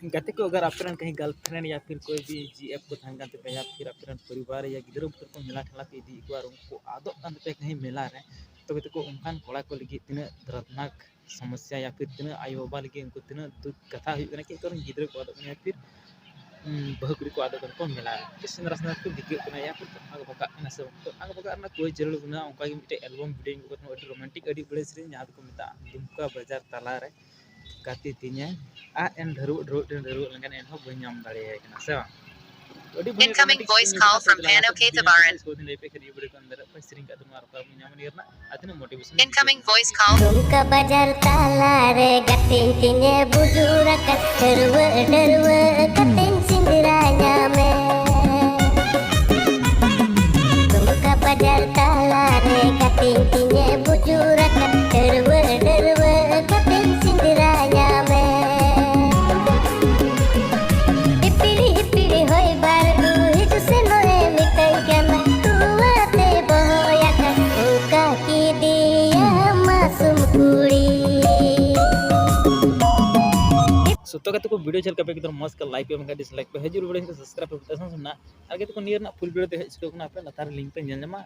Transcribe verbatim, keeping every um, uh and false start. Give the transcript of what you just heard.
ᱜᱟᱛᱮ ᱠᱚ, ᱟᱜᱟᱨ ᱟᱯᱮ ᱨᱮᱱ ᱠᱟᱹᱦᱤ girlfriend ᱭᱟ ᱯᱷᱤᱨ ᱠᱳᱭ ᱵᱷᱤ ᱡᱤ ᱮᱯᱷ ᱠᱚ ᱛᱟᱦᱮᱱ ᱠᱟᱱ ᱛᱟᱯᱮᱭᱟ, ᱭᱟ ᱯᱷᱤᱨ ᱟᱯᱮ ᱨᱮᱱ ᱯᱚᱨᱤᱵᱟᱨ ᱭᱟ ᱜᱤᱫᱽᱨᱟᱹ ᱵᱩᱫᱽᱨᱟᱹ ᱠᱚ ᱢᱮᱞᱟ ᱴᱷᱮᱞᱟ ᱯᱮ ᱤᱫᱤᱭᱮᱫ ᱠᱚᱣᱟ ᱟᱨ ᱩᱱᱠᱩ ᱟᱫᱚᱜ ᱠᱟᱱ ᱛᱟᱯᱮᱭᱟ ᱠᱟᱹᱦᱤ ᱢᱮᱞᱟ ᱨᱮ, ᱛᱚᱵᱮ ᱛᱮᱠᱚ ᱚᱱᱠᱟᱱ ᱠᱚᱲᱟ ᱠᱚ ᱞᱟᱹᱜᱤᱫ ᱛᱤᱱᱟᱹᱜ ᱫᱚᱨᱫᱽᱱᱟᱠ ᱥᱚᱢᱚᱥᱥᱟ ᱭᱟ ᱯᱷᱤᱨ ᱛᱤᱱᱟᱹᱜ ᱟᱭᱳᱼᱵᱟᱵᱟ ᱞᱟᱹᱜᱤᱫ ᱩᱱᱠᱩ ᱛᱤᱱᱟᱹᱜ ᱫᱩᱠ ᱠᱟᱛᱷᱟ ᱦᱩᱭᱩᱜ ᱠᱟᱱᱟ, ᱪᱮᱫ ᱠᱟᱨᱚᱱ ᱜᱤᱫᱽᱨᱟᱹ ᱠᱚ ᱟᱫᱚᱜ ᱠᱟᱱᱟ ᱭᱟ ᱯᱷᱤᱨ ᱵᱟᱹᱦᱩ ᱠᱩᱲᱤ ᱠᱚ ᱟᱫᱚᱜ ᱠᱟᱱᱟ ᱠᱚ ᱢᱮᱞᱟ ᱨᱮ, ᱥᱮᱸᱫᱽᱨᱟ ᱥᱮᱸᱫᱽᱨᱟ ᱛᱮᱠᱚ ᱵᱷᱤᱠᱟᱹᱜ ᱠᱟᱱᱟ ᱭᱟ ᱯᱷᱤᱨ ᱫᱚᱨᱫᱽᱱᱟᱠ ᱵᱷᱟᱜᱟᱜ ᱠᱟᱱᱟ ᱥᱮ ᱵᱟᱝ? ᱫᱚᱨᱫᱽᱱᱟᱠ ᱵᱷᱟᱜᱟᱜ ᱨᱮᱱᱟᱜ ᱠᱳᱭ ᱡᱟᱹᱨᱩᱲ ᱵᱟᱹᱱᱩᱜᱼᱟ᱾ ᱚᱱᱠᱟ ᱜᱮ ᱢᱤᱫᱴᱮᱡ album video ᱠᱚ ᱟᱹᱰᱤ romantic, ᱟᱹᱰᱤ ᱵᱟᱹᱲᱤᱡ ᱥᱮᱨᱮᱧ, ᱡᱟᱦᱟᱸ ᱫᱚᱠᱚ ᱢᱮᱛᱟᱜᱼᱟ ᱫᱩᱢᱠᱟ ᱵᱟᱡᱟᱨ ᱛᱟᱞᱟ ᱨᱮ ᱜᱟᱛᱮ ᱛᱤᱧᱮ ᱟᱜ ᱮᱱ ᱰᱷᱟᱹᱨᱣᱟᱹᱜ ᱰᱷᱟᱹᱨᱣᱟᱹᱜ ᱰᱷᱟᱹᱨᱣᱟᱹᱜ ᱞᱮᱱᱠᱷᱟᱱ ᱮᱱᱦᱚᱸ ᱵᱟᱹᱧ ᱧᱟᱢ ᱫᱟᱲᱮᱭᱟᱭ ᱠᱟᱱᱟ, ᱥᱮ ᱵᱟᱝ? ᱟᱹᱰᱤ ᱵᱷᱟᱹᱜᱤ Incoming romantic voice ᱥᱮᱨᱮᱧ call ᱠᱟᱱᱟ, from ᱛᱚ ᱡᱟᱦᱟᱸᱭ Pano ᱠᱚ K ᱵᱷᱤᱰᱤᱭᱳ Tabaran. ᱠᱚ ᱥᱮᱨᱮᱧ ᱠᱟᱜ ᱛᱟᱵᱚᱱᱟ ᱟᱨ ᱚᱠᱟ ᱵᱚᱱ ᱧᱟᱢᱟ ᱱᱤᱭᱟᱹ ᱨᱮᱱᱟᱜ ᱟᱨ ᱛᱤᱱᱟᱹᱜ motivation Incoming voice call. ᱫᱩᱢᱠᱟ ᱵᱟᱡᱟᱨ ᱛᱟᱞᱟᱨᱮ ᱜᱟᱛᱮᱧ ᱛᱤᱧᱮ ᱵᱩᱡᱩᱨ ᱟᱠᱟᱫ, ᱰᱷᱟᱹᱨᱣᱟᱹᱜ ᱰᱷᱟᱹᱨᱣᱟᱹᱜ ᱠᱟᱛᱮᱧ ᱥᱮᱸᱫᱽᱨᱟ ᱧᱟᱢᱮ᱾ ᱫᱩᱢᱠᱟ ᱵᱟᱡᱟᱨ ᱛᱟᱞᱟᱨᱮ ᱜᱟᱛᱮᱧ ᱛᱤᱧᱮ ᱵᱩᱡᱩᱨ ᱟᱠᱟᱫ, ᱰᱷᱟᱹᱨᱣᱟᱹᱜ ᱰᱷᱟᱹᱨᱣᱟᱹᱜ ᱠᱟᱛᱮᱧ ᱥᱮᱸᱫᱽᱨᱟ ᱧᱟᱢᱮ᱾ ᱦᱤᱯᱤᱲᱤ ᱦᱤᱯᱤᱲᱤ ᱦᱚᱭ ᱵᱟᱹᱨᱰᱩ ᱦᱤᱡᱩᱜ ᱥᱮᱱᱚᱜ ᱮ ᱢᱮᱛᱟᱹᱧ ᱠᱟᱱᱟ, ᱛᱩᱣᱟᱹ ᱛᱮ ᱵᱚᱦᱚᱭ ᱟᱠᱟᱫ, ᱚᱠᱟ ᱠᱮᱫᱮᱭᱟ ᱢᱟᱥᱩᱢ ᱠᱩᱲᱤ᱾ ᱥᱚᱛᱚ ᱜᱟᱛᱮ ᱠᱚ, ᱵᱷᱤᱰᱤᱭᱳ ᱪᱮᱫ ᱞᱮᱠᱟ ᱯᱮ ᱮᱠᱫᱚᱢ ᱢᱚᱡᱽ ᱠᱟ like ᱯᱮ, ᱵᱟᱝᱠᱷᱟᱱ dislike ᱯᱮ, ᱦᱤᱡᱩᱜ ᱵᱟᱲᱟᱭ subscribe ᱯᱮ, ᱵᱚᱛᱟᱣ ᱥᱟᱱᱟ᱾ ᱟᱨ ᱜᱟᱛᱮ ᱠᱚ, ᱱᱤᱭᱟᱹ ᱨᱮᱱᱟᱜ full video ᱫᱚ ᱦᱮᱡ ᱥᱮᱴᱮᱨ ᱠᱟᱱᱟ, ᱟᱯᱮ ᱞᱟᱛᱟᱨ ᱨᱮ link ᱯᱮ ᱧᱮᱞ ᱧᱟᱢᱟ,